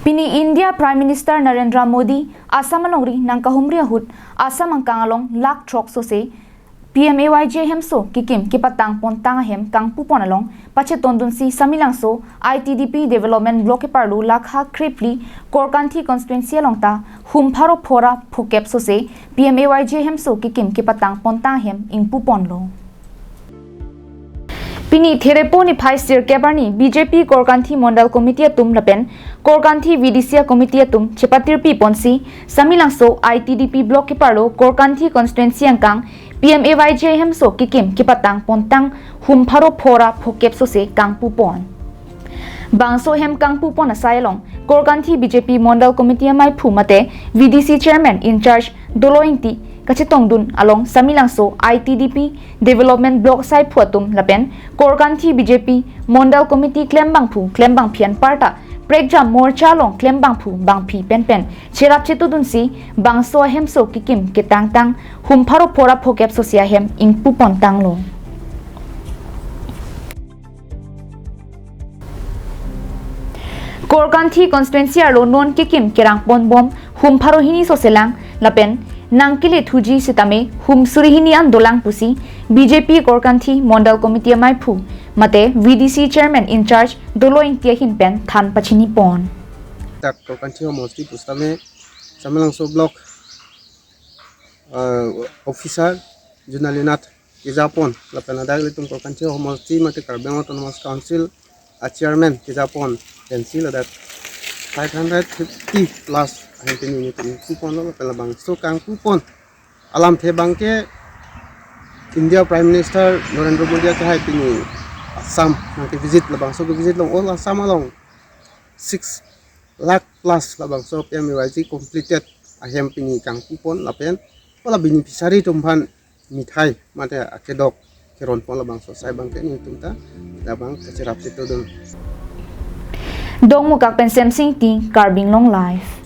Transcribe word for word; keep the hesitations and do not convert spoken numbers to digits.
Pini India Prime Minister Narendra Modi Assam alongri nangkahumri ahut Assam angkang along lakh throk sose P M A Y G hemso kekim kepatang pontang ahem kangpupon along pachetongdunsi Samelangso I T D P Development Block keparlo lakha krephli Korkanthi constituency along ta hum pharo phora phokep sose P M A Y G hemso kekim kepatang pontang ahem ingpuponlo. Pini Therepo niphai sirkep arni B J P Korkanthi Mondal Committee atum lapen Korkanthi V D C Committee atum chepatirpi ponsi Samelangso I T D P Block keparlo Korkanthi constituency angkang P M A Y G hemso kekim kepatang pontang hum pharo phora phokep sose kangpupon. Bangso ahem kangpupon asai along Korkanthi B J P Mondal Committee amaiphu mate V D C Chairman in charge Dolo Ingti kachetongdun along Samelangso I T D P Development Block asaiphu atum lapen Korkanthi B J P Mondal Committee klembangphu klembangphi anparta prekjam morcha along klembangphu bangphi penpen cherap chetongdunsi bangso ahemso kekim ketangtang hum pharo phora phokep sose ahem ingpupontanglo. Korkanthi constituency arlo non kekim kerangponbom hum pharo hini soselang lapen nangkele thuji sitame hum suri hini an dolang pusi B J P Korkanthi Mondal Committee amaiphu mate V D C Chairman in charge Dolo Ingti ahin pen than pachinipon. Dak Korkanthi homosti pusitame Samelangso Block, uh, officer Junali Nath kejapon lapen ladak ilitum Korkanthi homosti mate Karbi Anglong Autonomous Council a chairman kejapon pensi ladak five hundred fifty plus ahem pini nelitum ingpuponlo lapen labangso kangpupon alamthe abangke India Prime Minister Narendra Modi akehai pini Assam nangkevisit, labangso kevisit along all Assam along six lakh plus labangso P M A Y G completed ahem pini kangpupon lapen hala beneficiary atum aphan mithai mate akedok keronpon labangso asai abangke nelitum ta labang kacherap chetongdun. Dongmukak pen Semsing Ingti, Karbi Anglong Live.